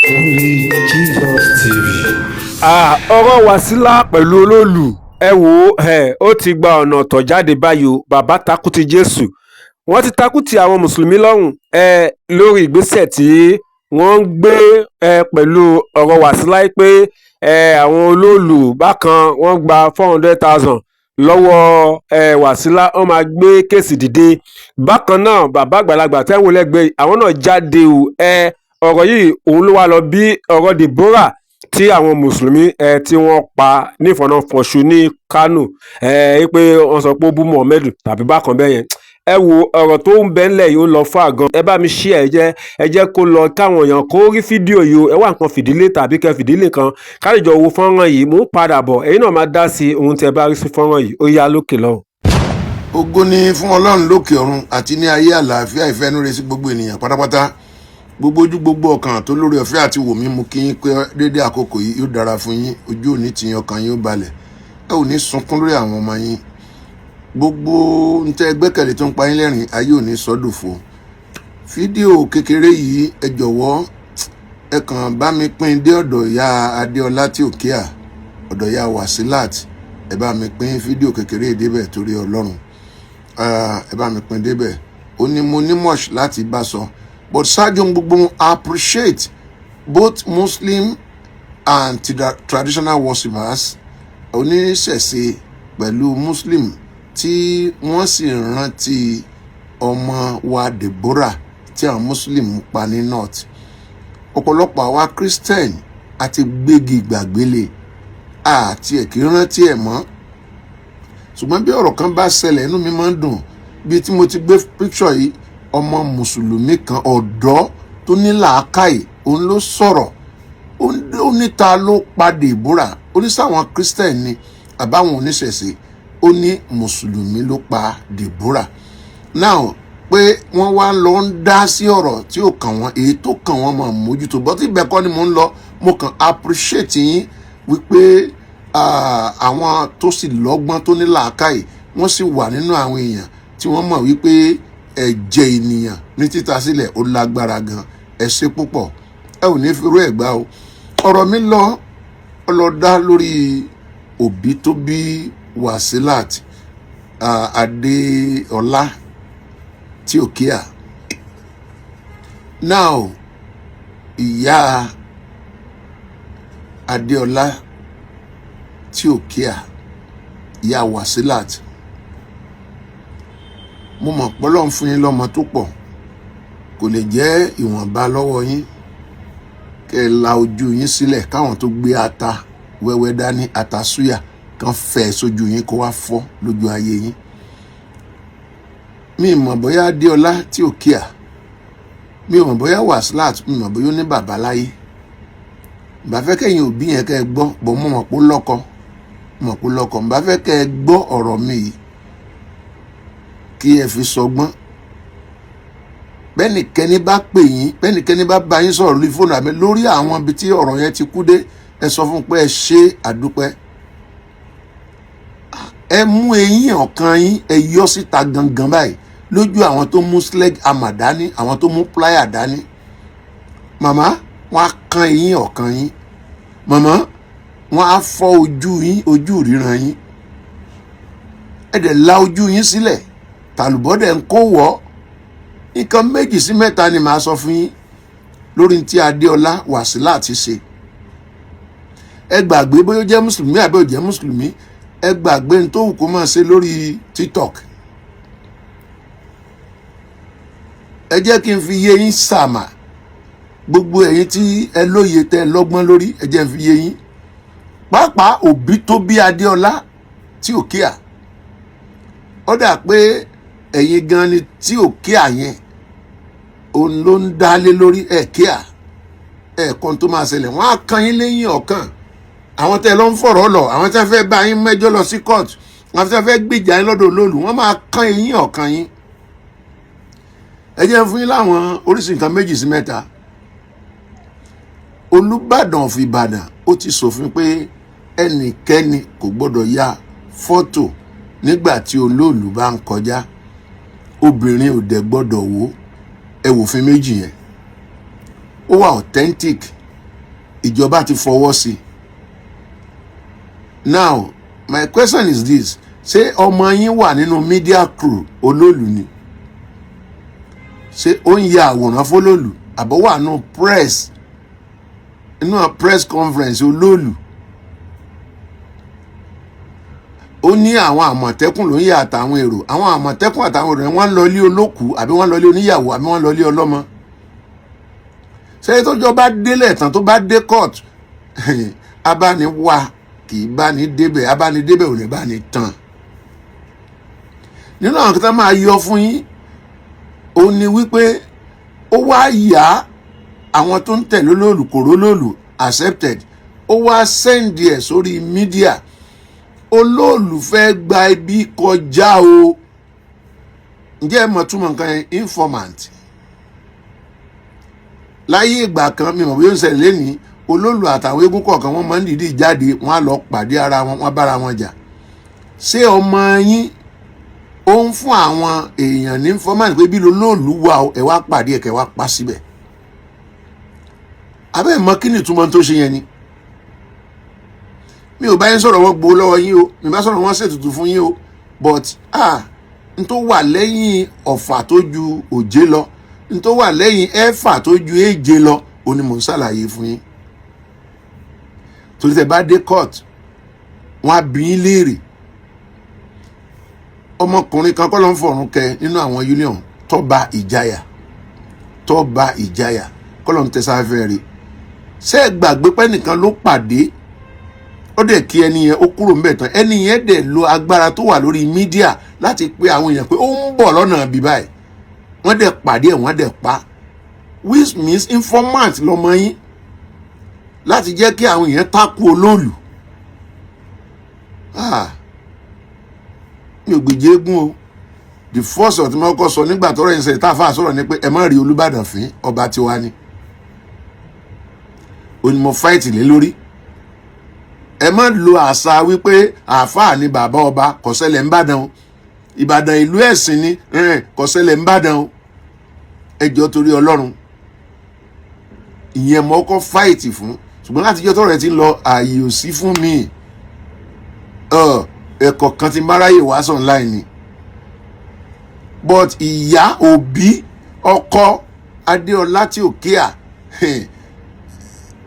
Only Jesus TV. Ọ̀rọ̀ Wasila pẹ̀lú olóòlù, ẹ wò ó, ó ti gba ọ̀nà ọ̀tọ̀ jáde báyìí o. Bàbá takú ti Jésù, wọ́n ti takú ti àwọn mùsùlùmí lọ́rùn lórí ìgbésẹ̀ tí wọ́n ń gbé pẹ̀lú ọ̀rọ̀ Wasila pé àwọn olóòlù bákan wọ́n gba 400,000 lọ́wọ́ Wasila, wọ́n máa gbé case dìde. Bákan náà, bàbá àgbàlagbà tẹ́wọ̀n lẹ́gbẹ̀ẹ́ àwọn náà jáde o. Ọ̀rọ̀ yìí òun ló wá lọ bí ọ̀rọ̀ Deborah tí àwọn mùsùlùmí tí wọ́n pa nífọ̀nàfọ̀ṣù ní Kánò, pé wọ́n sọ pé ó bú Muhammed tàbí bákan bẹ́ẹ̀ yẹn. Ẹ wo ọ̀rọ̀ tó ń bẹ ńlẹ̀ yìí, ó lọ fà gan. Ẹ bá mi ṣí ẹ jẹ́, ẹ jẹ́ kó lọ káwọn èèyàn kó rí fídíò yìí o. Ẹ wá nǹkan fìdílé tàbí kẹ fìdílé kan ká lè jọ wo fọ́nrán yìí. Mò ń padà bọ̀, ẹ̀yin náà máa dá sí ohun tí ẹ bá rí sí fọ́nrán yìí. Ó yá, lókè lọ́hùn. Ògo ni fún Ọlọ́run lókè ọ̀run, àti ní ayé àlàáfíà, ìfẹ́ inú rere sí gbogbo ènìyàn pátápátá. Gbogbo ojú, gbogbo ọkàn tó lórí ọ̀fẹ́ àti wò mí, mú kí yín pé dédé àkókò yìí yóò dára fún yín. Ojú òní tì yín, ọkàn yín ó balẹ̀, ẹ ò ní sunkún lórí àwọn ọmọ yín. Gbogbo ntẹ́ gbẹ́kẹ̀lé tó ń pa yín lẹ́rìn, ayé ò ní sọ́dọ̀fọ̀. Fídíò kékeré yìí, ẹ jọ̀wọ́, ẹ kàn bá mi pín dé ọ̀dọ̀ ìyá Adéọlá tí ò kíá, ọ̀dọ̀ ìyá Wasilat. Ẹ bá mi pín fídíò kékeré yìí débẹ̀ torí Ọlọ́run. Ẹ bá mi pín débẹ̀. Ó ní mo ní much láti bá sọ, but ṣáájú gbogbo, appreciate both Muslim and traditional worshippers, oníṣẹ̀ṣe pẹ̀lú Muslim, tí wọ́n sì rántí ọmọ wa Deborah tí àwọn Muslim pa ní North. Ọ̀pọ̀lọpọ̀ àwa Christian àti gbégi gbàgbélé àti ẹ̀kí rántí ẹ̀ mọ́. Ṣùgbọ́n bí ọ̀rọ̀ kan bá ṣẹlẹ̀, inú mi máa ń dùn. Bí tí mo ti gbé picture yìí, ọmọ mùsùlùmí kan, ọ̀dọ́ tó ní làákàyè, òun ló sọ̀rọ̀. Ó ní ta ló pa Deborah? Ó ní sáwọn Christian ni àbáwọn oníṣẹ̀ṣe? Ó ní mùsùlùmí ló pa Deborah. Now, pé wọ́n wá lọ ń dá sí ọ̀rọ̀ tí ó kàn wọ́n, èyí tó kàn wọ́n mọ̀ mójútó bọ́tí ibẹ̀ kọ́ ni mò ń lọ. Mo kàn appreciate yín wípé àwọn tó sì lọ́gbọ́n, tó ní làákàyè, wọ́n sì wà nínú àwọn èèyàn tí wọ́n mọ̀ wípé ẹ̀jẹ̀ ènìyàn ní títa sílẹ̀ ó lágbára gan. Ẹ ṣé púpọ̀, ẹ ò ní fi rú ẹ̀ gbá o. Ọ̀rọ̀ mi lọ lọ dá lórí òbí tó bí Wasilat Adéọlá tí ò kíá. Now, ìyá Adéọlá tí ò kíá, ìyá Wasilat, mo mọ̀ pé Ọlọ́run fún yín lọ́mọ tó pọ̀, kò lè jẹ́ ìwọ̀nba lọ́wọ́ yín kẹ́ ẹ la ojú yín sílẹ̀ káwọn tó gbé ata wẹ́wẹ́ dání, ata súyà kan fẹ́ sójú yín, kó wá fọ́ lójú ayé yín. Mi mọ̀ bóyá Adéọlá tí ò kíá, mi ò mọ̀ bóyá Wasilat, mi mọ̀ bóyá ó ní bàbá láyé. Bá fẹ́ kẹ́yìn òbí yẹn kẹ́ ẹ gbọ́ bọ́, mo mọ̀ pé ó lọ́kọ, mọ̀ pé ó lọ́kọ. Bá fẹ́ kẹ́ ẹ gbọ́ ọ̀rọ̀ mi yìí kí ẹ fi sọgbọ́n. Bẹ́nìkẹ́ni bá pè yín, bẹ́nìkẹ́ni bá bá yín sọ̀rọ̀ lórí fóònù àmì lórí àwọn ibi tí ọ̀rọ̀ yẹn ti kú dé, ẹ sọ fún un pé ẹ ṣe àdúpẹ́. Ẹ mú eyín ọ̀kan yín, ẹ yọ síta gangan báyìí lójú àwọn tó mú sledgehammer dání, àwọn tó mú plier dání. Màmá, wọn á kan eyín ọ̀kan yín. Màmá, wọn á fọ́ ojú yín, ojú ìríran yín. Ẹ dẹ̀ la ojú yín sílẹ̀, tàlùbọ́dẹ̀ ń kó wọ́. Nǹkan méjì sí mẹ́ta ni màá sọ fún yín lórí tí Adéọlá Wàsílà ti ṣe. Ẹ gbàgbé bóyá ó jẹ́ mùsùlùmí àbí ò jẹ́ mùsùlùmí. Ẹ gbàgbé ní tó wù kó máa ṣe lórí TikTok. Ẹ jẹ́ kí n fi yé yín sàmà. Gbogbo ẹ̀yin tí ẹ lóye, tẹ́ ẹ lọ́gbọ́n lórí, ẹ jẹ́ n fi yé yín, pàápàá òbí tó bí Adéọlá tí ò kíà. Ó dà pé ẹ̀yin gan ni tí ò kíà yẹn, òun ló ń dálé lórí ẹ̀ kíà ẹ̀ẹ̀kan tó máa ṣẹlẹ̀. Wọ́n á kan yín lẹ́yìn ọ̀kan. Àwọn tẹ́ lọ ń fọ̀rọ̀ lọ, àwọn tẹ́ fẹ́ bá yín mẹ́jọ lọ sí court, àwọn tẹ́ fẹ́ gbèjà yín lọ́dọ̀ olóòlù, wọ́n máa kan eyín ọ̀kan yín. Ẹ jẹ́ fún yín láwọn oríṣi nǹkan méjì sí mẹ́ta. Olúbàdàn of Ìbàdàn, ó ti ṣòfin pé ẹnikẹ́ni kò gbọ́dọ̀ ya fọ́tò nígbà tí olóòlù bá ń kọjá. Obìnrin ò dẹ̀ gbọ́dọ̀ wò. Ẹ wòfin méjì yẹn, ó wà authentic. Ìjọba ti fọwọ́ sí. Now my question is this: ṣé ọmọ yín wà nínú media crew Olóòlù ni? Ṣé ó ń ya àwòrán fólòlù, àbọ̀ wà nínú press, nínú press conference Olóòlù? Ó ní àwọn Àmọ̀tẹ́kùn ló ń yà àtàwọn èrò, àwọn Àmọ̀tẹ́kùn àtàwọn èrò, wọ́n ń lọ ilé olókùú, àbí wọ́n ń lọ ilé oníyàwó, àbí wọ́n ń lọ ilé ọlọ́mọ? Ṣé tó jọba délẹ̀ tán, tó bá dé court, abániwá kì í bá ní débẹ̀, abánidébẹ̀ ò ní bá ní tán. Nínú àwọn kan tá máa yọ fún yín, ó ní wípé ó wá yá àwọn tó ń tẹ̀lé Olóòlù kò rólòlù accepted, ó wá send ẹ̀ sórí media. Olóòlù fẹ́ gba ibi kọjá o. Ǹjẹ́ ẹ mọ̀ túmọ̀ nǹkan yẹn? Informant. Láyé ìgbà kan, mi mọ̀ bí ó ń ṣẹlẹ̀ lẹ́nìí, Olóòlù àtàwọn eégún kọ̀ọ̀kan, wọ́n máa ń dìídì jáde, wọ́n á lọ pàdé ara wọn, wọ́n bára wọn jà. Ṣé ọmọ yín ó ń fún àwọn èèyàn ní informant pé bí lolóòlù wà ó, ẹ wá pàdé ẹ̀, kẹ́ wá pa síbẹ̀? Abẹ́ mọ̀ kí ni ìtumọ̀ tó ṣe yẹn ni. Mi ò bá yín sọ̀rọ̀ wọn gbowó lọ́wọ́ yín o, mi bá sọ̀rọ̀ wọn ṣètùtù fún yín o, but ah, n tó wà lẹ́yìn ọ̀fà tó ju òjé lọ, n tó wà lẹ́yìn ẹ̀fà tó ju èje lọ, ó ní mò ń ṣàlàyé fún yín. Torí tẹ́ bá dé court, wọ́n á bi yín léèrè. Ọmọkùnrin kan kọ́ ló ń fọ̀rùn kẹ nínú àwọn union, Tọ́ba Ìjayà, Tọ́ba Ìjayà, kọ́ ló ń tẹ́sáfẹ́ rí. Ṣé ẹ gbàgbé pé nìkan ló pàdé, ó dẹ̀ kí ẹni yẹn, ó kúrò ńbẹ̀ tán, ẹni yẹn dẹ̀ lo agbára tó wà lórí media láti pe àwọn èèyàn pé ó ń bọ̀ lọ́nà bí báyìí? Wọ́n dẹ̀ pàdé ẹ̀, wọ́n dẹ̀ pa, which means informant lọmọ yín láti jẹ́ kí àwọn èèyàn tákù Olóòlù. Ah, mi ò gbèjì eégún o. The first ọ̀tí mo kọ́ sọ nígbà tọ́rọ̀ yẹn sẹ́yìn tá a fà sọ̀rọ̀ ni pé ẹ má rí Olúbàdàn fín, ọba tiwa ni. Ó ní mo fight lé lórí. Ẹ má lo àṣà wípé àáfàá ni bàbá ọba, kò ṣẹlẹ̀ ń bàdàn o. Ìbàdàn ìlú ẹ̀sìn ni, kò ṣẹlẹ̀ ń bàdàn o. Ẹ jọ̀ọ́, torí Ọlọ́run, ìyẹn mo kọ́ fight fún. Ṣùgbọ́n láti jọ́ tọ́rọ̀ ẹ ti ń lọ, ààyè ò sí fún mi. Ẹ̀kọ́ kan ti máráyè wá sọ̀ online ni. But ìyá òbí ọkọ Adéọlá tí ò kíá,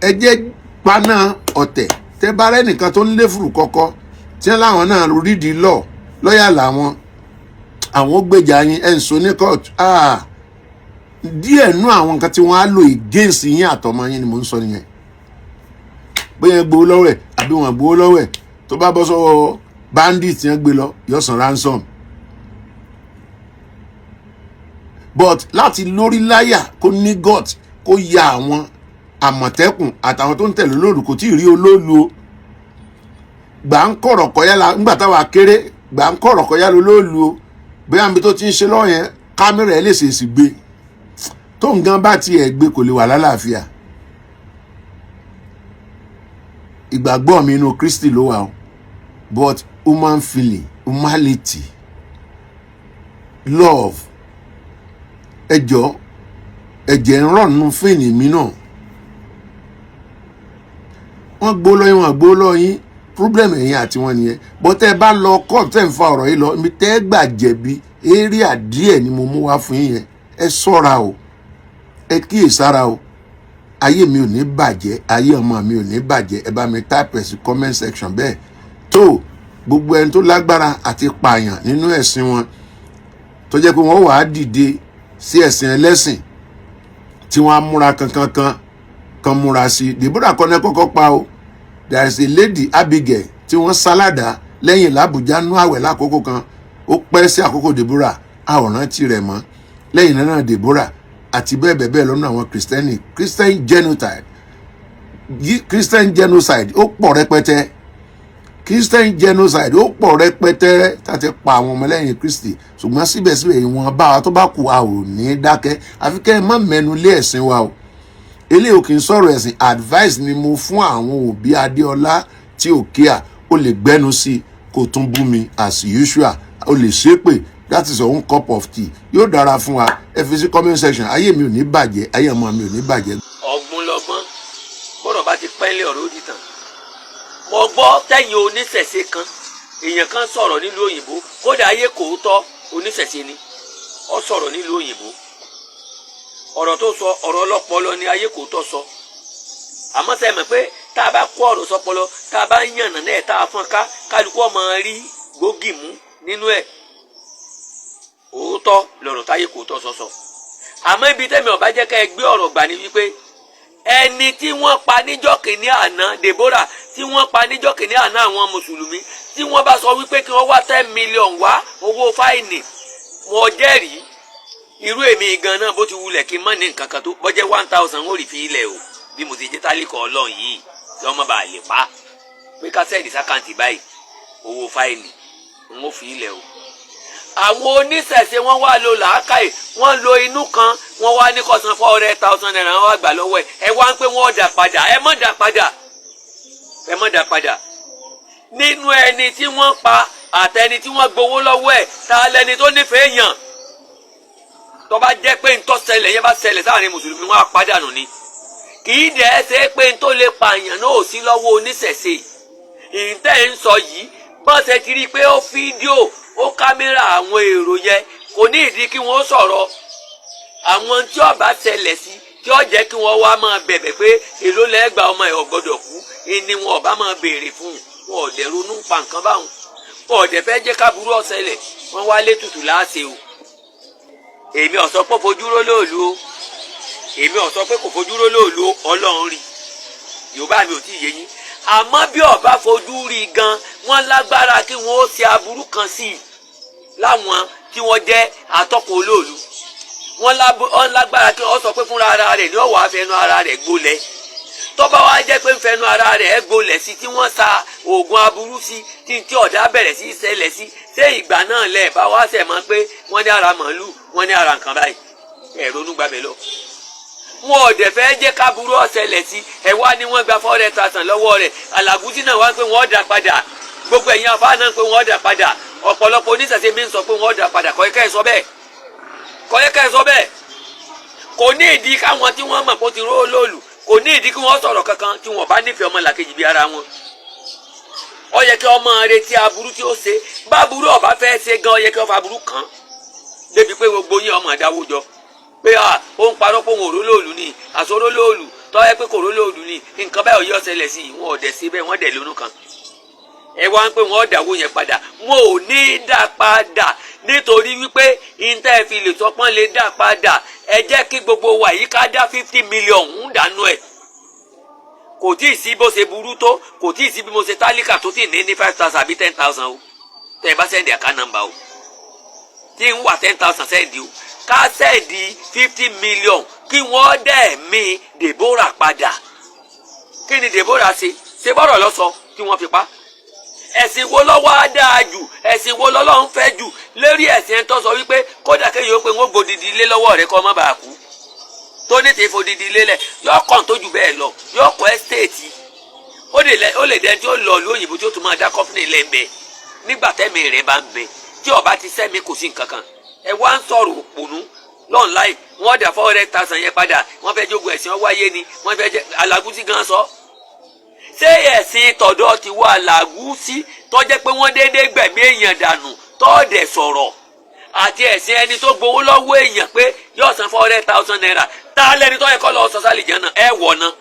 ẹ jẹ́ paná ọ̀tẹ̀. Tẹ́ bá rẹ́ nìkan tó ń lé fùrù kọ́kọ́ tí wọ́n láwọn náà rídìí lọ lọ́ọ̀yà làwọn, àwọn ó gbèjà yín, ẹ̀ ń so ní court. Díẹ̀ nú àwọn nǹkan tí wọ́n á lò against yín àtọmọ yín ni mò ń sọ nìyẹn. Bóyá gbowó lọ́wọ́ ẹ̀ àbí wọ́n gbowó lọ́wọ́ ẹ̀, tó bá bọ́ sọ́wọ́ bandit yẹn gbé lọ, yóò san ransom. But láti lórí láyà, kó ní gut, kó ya àwọn Àmọ̀tẹ́kùn àtàwọn tó ń tẹ̀lé Olóòlù, kò tí ì rí Olóòlù o. Gbà ń kọ̀rọ̀ kọ́yá la ńgbà táwa kéré, gbà ń kọ̀rọ̀ kọ́yá lolóòlù o. Bóyá níbi tó ti ń ṣe lọ́wọ́ yẹn, kámẹ́rà ẹ̀ lè ṣèṣì gbé. Tó nǹkan bá tiẹ̀ gbé, kò lè wà lálàáfíà. Ìgbàgbọ́ mi inú Kristi ló wà o, but human feeling, humanity, love, ẹjọ́ ẹ̀jẹ̀ ń rọ̀ nínú fíìnì mi náà. Wọ́n gbó lọ́yìn, wọ́n gbó lọ́yìn, problem ẹ̀yin àti wọn nìyẹn. Bọ́ tẹ́ ẹ bá lọ court, tẹ́ ń fa ọ̀rọ̀ yìí lọ ibi tẹ́ ẹ gbà jẹ̀bi, area díẹ̀ ni mo mú wá fún yín yẹn. Ẹ ṣọ́ra o, ẹ kíyèsára o. Ayé mi ò ní bàjẹ́, ayé ọmọ mi ò ní bàjẹ́. Ẹ bá mi type ẹ̀ sí comment section. Bẹ́ẹ̀ tó gbogbo ẹni tó lágbára àti pààyàn nínú ẹ̀sìn wọn, tó jẹ́ pé wọ́n wàá dìde sí ẹ̀sìn ẹlẹ́sìn tí wọ́n á múra kankan kan kan múra sí. Deborah kọ́nẹ́ kọ́kọ́ pa o. There is a lady, Abigail, tí wọ́n sálàdá lẹ́yìn làbújá nú àwẹ̀ lákòókò kan. Ó pẹ́ sí àkókò Deborah, a ò rántí rẹ̀ mọ́. Lẹ́yìn náà Deborah àti bẹ́ẹ̀ bẹ́ẹ̀ bẹ́ẹ̀ lọ́nà àwọn Kristẹni. Christian genocide, Christian genocide ó pọ̀ rẹpẹtẹ. Christian genocide ó pọ̀ rẹpẹtẹ tá a ti pa àwọn ọmọlẹ́yìn Kristi. Ṣùgbọ́n síbẹ̀síbẹ̀, ìwọ̀n bá wa tó bá kù, a ò ní dákẹ́, àfi kẹ́ ẹ má mẹ́nu lé ẹ̀sìn wa o. Eléyìí ò kì í sọ̀rọ̀ ẹ̀sìn. Advice ni mo fún àwọn òbí Adéọlá tí ò kíá. Ó lè gbẹ́nu sí i, kó tún bú mi as usual, ó lè ṣépè, that is your own cup of tea. Yóò dára fún wa. Ẹ fi sí comment section. Ayé mi ò ní bàjẹ́, ayé ọmọ mi ò ní bàjẹ́. Ọgbọ́n lọ́gbọ́n. Bọ́rọ̀ bá ti pẹ́ lé, ọ̀rọ̀ ó di tàn. Mo gbọ́ tẹ̀yìn oníṣẹ̀ṣe kan, èèyàn kan sọ̀rọ̀ nílùú òyìnbó. Kódà ayé kò tọ́, oníṣẹ̀ṣe ni, ó sọ̀rọ̀ nílùú òyìnbó. Ọ̀rọ̀ tó sọ, ọ̀rọ̀ ọlọ́pọlọ ni ayé kò tọ́ sọ. Àmọ́ sẹ́ mọ̀ pé tá a bá kó ọ̀rọ̀ sọpọlọ, tá a bá ń yànnà náà, tá a fọ́n ká, kálukú ọmọ rí gbòógì mú nínú ẹ̀. Òótọ́ lọ̀rọ̀ táyé kò tọ́ sọsọ. Àmọ́ ibi tẹ́mi ọ̀bá jẹ́ ká ẹ gbé ọ̀rọ̀ gbà ní wípé ẹni tí wọ́n pa níjọ́ kìíní àná, Deborah tí wọ́n pa níjọ́ kìíní àná, àwọn mùsùlùmí tí wọ́n bá sọ wípé kí wọ́n wá 10 million wá owó fine, wọ́n jẹ́rìí. Irú èmi gan náà, bó ti wulẹ̀ kí n má ní nǹkan kan tó bọ́jẹ́ 1,000, ó rí fi ilẹ̀ o. Bí mo ti jẹ́ tálíkọ̀ Ọlọ́run yìí, kí wọ́n má bàa lè pa pé ká send sí account báyìí owó fine, n ó fi ilẹ̀ o. Àwọn oníṣẹ̀ṣe, wọ́n wá lo làákàyè, wọ́n lo inú kan, wọ́n wá ní kó san ₦400,000. Wọ́n wá gbà lọ́wọ́ ẹ̀. Ẹ wá ń pé wọ́n dà padà. Ẹ má dà padà, ẹ má dà padà. Nínú ẹni tí wọ́n pa àtẹni tí wọ́n gbowó lọ́wọ́ ẹ̀, ta lẹni tó nífẹ̀ẹ́ yàn? Tó bá jẹ́ pé ntọ́ ṣẹlẹ̀ yẹn bá ṣẹlẹ̀ sáàrin mùsùlùmí, wọn á pàdánù ni. Kì í dẹ̀ ṣe pé ntọ́ lè pààyàn náà ò sí lọ́wọ́ oníṣẹ̀ṣe. Ìǹtẹ́ ń sọ yìí, bọ́n ṣe ti rí i pé ó fídíò, ó kámẹ́rà àwọn èrò yẹn, kò ní ìdí kí wọ́n sọ̀rọ̀. Àwọn tí ó bá ṣẹlẹ̀ sí, tí ó jẹ́ kí wọ́n wá máa bẹ̀bẹ̀ pé èló lẹ́gbàá, ọmọ ẹ̀ ọ̀gbọ́dọ̀ kú, ni wọn ọba máa béèrè fún. Wọn ò dẹ̀ ronú pa nǹkan báwọn. Wọn ò dẹ̀ fẹ́ jẹ́ káburú ó ṣẹlẹ̀. Wọ́n wá lé tutù láàṣẹ o. Èmi ò sọ pé fojú ró lóòlù o. Èmi ò sọ pé kò fojú ró lóòlù o. Ọlọ́run rí. Yorùbá mi ò tí ì yé yín. Àmọ́ bí ọba fojú rí gan, wọ́n lágbára kí wọ́n ó ṣe aburú kan sí i. Láwọn tí wọ́n jẹ́ atọ́kùn olóòlù, wọ́n lágbára kí wọ́n sọ pé fúnra ara rẹ̀ ní ọ̀wọ́ àfẹnu ara rẹ̀ gbolẹ̀. Tọ́ba wa jẹ́ pé ń fẹnu ara rẹ̀ gbolẹ̀ sí, tí wọ́n sa oògùn aburú sí, tí tí ọ̀dà bẹ̀rẹ̀ sí ṣẹlẹ̀ sí, ṣé ìgbà náà lẹ̀ bá wá ṣẹ̀ mọ́ pé wọ́n ní ara màálù, wọ́n ní ara nǹkan báyìí? Ẹ̀ ronú gbàbẹ̀ lọ. Wọn ò dẹ̀ fẹ́ jẹ́ káburú ó ṣẹlẹ̀ sí. Ẹ wá ní wọ́n gba 400,000 lọ́wọ́ rẹ̀. Alágúsí náà wá pé wọ́n dá padà. Gbogbo ẹ̀yin afá náà pé wọ́n dá padà. Ọ̀pọ̀lọpọ̀ oníṣẹ̀ṣe mi ń sọ pé wọ́n dá padà. Kọ́yẹ́kẹ́ ẹ sọ bẹ́ẹ̀, kọ́yẹ́kẹ́ ẹ sọ bẹ́ẹ̀. Kò ní ìdí káwọn tí wọ́n mọ̀ kó ti ró lóòlù, kò ní ìdí kí wọ́n sọ̀rọ̀ kankan tí wọ́n bá nífẹ̀ẹ́ ọmọ làkejì bí ara wọn. Ó yẹ kí ọmọ retí aburú tí ó ṣe. Báburú ọba fẹ́ ṣe gan, ó yẹ kí wọ́n fa aburú kàn débi pé gbogbo yín ọmọ ìdáwó jọ pé à ó ń parọ́ pé òun ò rólóòlù ni, àṣọ rólóòlù tọ́ ẹ pé kò rólóòlù ni, nǹkan báyìí yọ ṣẹlẹ̀ sí i. Wọn ò dẹ̀ sí bẹ́ẹ̀, wọ́n dẹ̀ lónú kan. Ẹ wá ń pé wọ́n dàwó yẹn padà. Wọn ò ní dá padà, nítorí wípé ìntẹ́ fi lè sọpọ́n lè dá padà, ẹ jẹ́ kí gbogbo wa yìí ká dá 50 million ń dànù ẹ̀. Kò tí ì sí bó ṣe burú tó, kò tí ì sí bí mo ṣe tálíkà tó tì ní 5,000 àbí 10,000 o. Tẹ́ ẹ bá send account number o, tí ń wà 10,000 send o, ká send 50 million kí wọ́n dẹ̀ mí Deborah padà. Kí ni Deborah ṣe? Ṣe bọ́rọ̀ lọ sọ tí wọ́n fi pa? Ẹ̀sìn wo lọ́wọ́ á dáa jù? Ẹ̀sìn wo lọ́lọ́run fẹ́ jù lérí ẹ̀sìn ẹ̀ tó sọ wípé kódà kéèyàn ó pé wọ́n gbòdìdí ilé lọ́wọ́ rẹ̀ kọ́ má bàa kú, tó ní tèé fòdìdí ilé lẹ̀, yọ kàn tó jù bẹ́ẹ̀ lọ, yọ kọ́ estate, ó lè dẹ́n tí ó lọ ìlú òyìnbó, tí ó tún máa dá company lẹ́ńbẹ̀ nígbà tẹ́mi rẹ̀ bá ń bẹ. Tí ó bá ti sẹ́mi, kò sí nǹkan kan. Ẹ wá ń sọ̀rọ̀ òpònú lọ́nláì. Wọ́n dà 400,000 yẹn padà. Wọ́n fẹ́ jogun ẹ̀sìn ọ wáyé ni wọ́n fẹ́ jẹ́. Alágúsí gan sọ, ṣé ẹ̀sìn tọ̀dọ̀ ti wà làgúsí tó jẹ́ pé wọ́n déédéé gbẹ̀mí èèyàn dànù tọ́ọ̀dẹ̀ sọ̀rọ̀, àti ẹ̀sìn ẹni tó gbowó lọ́wọ́ èèyàn pé yóò san ₦400,000? Tá a lẹ́ni tó yẹ kọ́ lọ́ọ́ sọ sálì jẹ́ náà? Ẹ wọ̀ ná,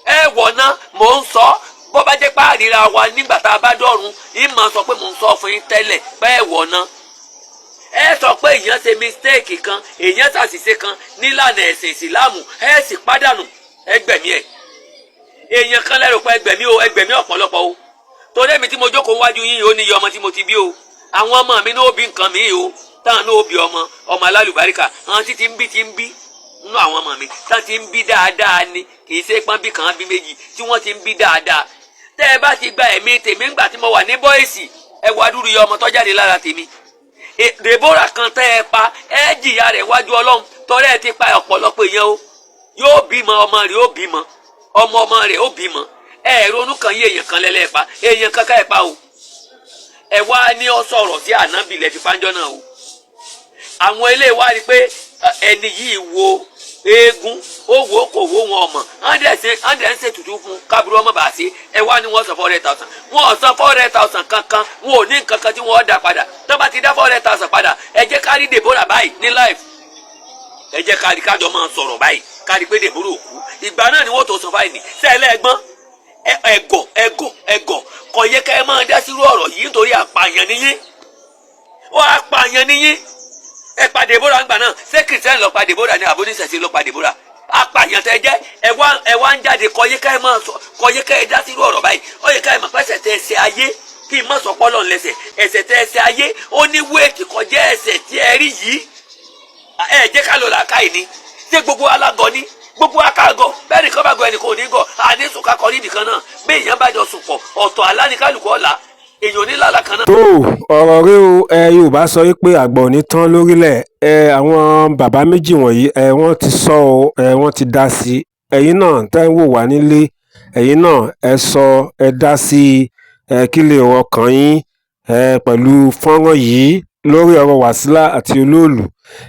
ẹ wọ̀ ná. Mò ń sọ, bó bá jẹ́ páàríra wa nígbà tá a bá dọ̀run, ìmọ̀ sọ pé mò ń sọ fún yín tẹ́lẹ̀ pé ẹ wọ̀ ná. Ẹ sọ pé èèyàn ṣe mistake kan, èèyàn ṣàṣìṣe kan nílànà ẹ̀sìn ìsìláàmù, ẹ sì pàdánù ẹgbẹ̀mí ẹ̀. Èèyàn kan lẹ́rù pé ẹgbẹ̀mí o, ẹgbẹ̀mí ọ̀pọ̀lọpọ̀ o. Torí èmi tí mo jókòó wájú yín, ó níye ọmọ tí mo ti bí o. Àwọn ọmọ mi náà ó bí nǹkan mi o, táwọn náà ó bí ọmọ, ọmọ alálùbáríkà. Àwọn tí ti ń bí, ti ń bí nínú àwọn ọmọ mi táwọn ti ń bí dáadáa ni. Kì í ṣe pọ́n bí kan bí méjì tí wọ́n ti ń bí dáadáa. Tẹ́ ẹ bá ti gba ẹ̀mí tèmi ńgbà tí mo wà ní boys, ẹ wá dúró iye ọmọ tó jáde lára tèmi. Deborah kan tẹ́ ẹ pa, ẹ jìyà rẹ̀ wájú Ọlọ́run, tọ́lẹ́ ẹ ti pa ọ̀pọ̀lọpọ̀ èèyàn o. Yóò bímọ, ọmọ rẹ̀ ó bímọ, ọmọ ọmọ rẹ̀ ó bímọ. Ẹ ronú kan yé, èèyàn kan lẹ́lẹ́ pa, èèyàn kankan ẹ pa o. Ẹ wá ní ọ sọ̀rọ̀ sí ànábì lẹ́ fi pánjọ́ náà o. Àwọn eléyìí wá rí i pé ẹni yìí wo Eégún ó wò ó, kò wó wọn ọmọ ọ̀n dẹ̀ ń ṣe tutù fún kábúrú ọmọ bàá sí. Ẹ wá ní wọ́n san 400,000. Wọ́n ò san 400,000 kankan. Wọn ò ní nǹkan kan tí wọ́n dá padà. Tó bá ti dá 400,000 padà, ẹ jẹ́ ká rí Deborah báyìí ní live. Ẹ jẹ́ ká rí, kájọ máa sọ̀rọ̀ báyìí, ká rí pé Deborah ò kú. Ìgbà náà ni wọ́n tó san fine. Sẹ́ẹ̀lẹ́ ẹ̀gbọ́n ẹ̀gọ̀ ẹ̀gọ̀ ẹ̀gọ̀, kò yẹ ká ẹ máa dá sírú ọ̀rọ̀ yìí, nítorí apààyàn nìyí ó, apààyàn nìyí. Ẹ pa Deborah ńgbà náà. Ṣé Christian lọ pa Deborah ni, àbóníṣẹ̀ṣe lọ pa Deborah? Apààyàn tẹ jẹ́. Ẹ wá ń jáde. Kò yẹ ká ẹ máa sọ, kò yẹ ká ẹ dá sírú ọ̀rọ̀ báyìí. Ó yẹ ká ẹ mọ̀ pẹ́sẹ̀ tẹ ẹsẹ̀ ayé, kí n má sọ pọ́lọ̀ lẹ́sẹ̀. Ẹsẹ̀ tẹ ẹsẹ̀ ayé, ó ní wéètì kọjá ẹsẹ̀ tí ẹ rí yìí. Ẹ jẹ́ ká lọ làákàyè ni. Ṣé gbogbo alágọ̀ ni? Gbogbo akágọ̀ bẹ́ẹ̀ nìkan bá gọ, ẹnì kò ní gọ̀. Àní sùn kakọ nídìí kan náà. Bẹ́ẹ̀ èèyàn bá jọ sùn pọ̀, ọ̀tọ̀ àlá ní kálukú ọ̀la, èèyàn ní lálá kan náà. Tó ọ̀rọ̀ rí o. Ẹ Yorùbá sọ wípé àgbà ò ní tán lórílẹ̀. Ẹ àwọn bàbá méjì wọ̀nyí, ẹ wọ́n ti sọ ọ, ẹ wọ́n ti dá sí i. Ẹ̀yin náà tẹ́ ń wò wá nílé, ẹ̀yin náà ẹ sọ, ẹ dá sí i. Ẹ kí lè ọkàn yín ẹ pẹ̀lú fọ́nrán yìí lórí ọ̀rọ̀ Wàsílà àti Olóòlù?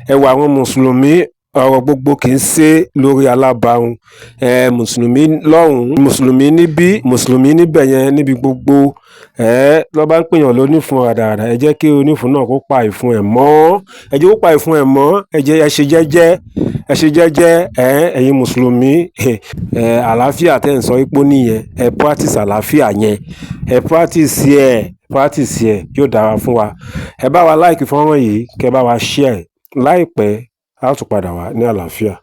Ẹ wà àwọn mùsùlùmí, ọ̀rọ̀ gbogbo kì í ṣe lórí alábàáhùn. Ẹ mùsùlùmí lọ́hùn-ún, mùsùlùmí níbí, mùsùlùmí níbẹ̀ yẹn, níbi gbogbo ẹ lọ́ bá ń pèèyàn lónífun ràdàràdà. Ẹ jẹ́ kí onífun náà kó pa ìfun ẹ̀ mọ́. Ẹ jẹ́ kó pa ìfun ẹ̀ mọ́. Ẹ jẹ́ ẹ ṣe jẹ́jẹ́, ẹ ṣe jẹ́jẹ́. Ẹ ẹ̀yin mùsùlùmí, ẹ àlàáfíà tẹ́ ń sọ ipò nìyẹn, ẹ practice àlàáfíà yẹn, ẹ practice, ẹ practice ẹ, yóò dára fún wa. Ẹ bá wa like fọ́nrán yìí, kẹ́ bá wa share. Láìpẹ́, a ó tún padà wá ní àlàáfíà.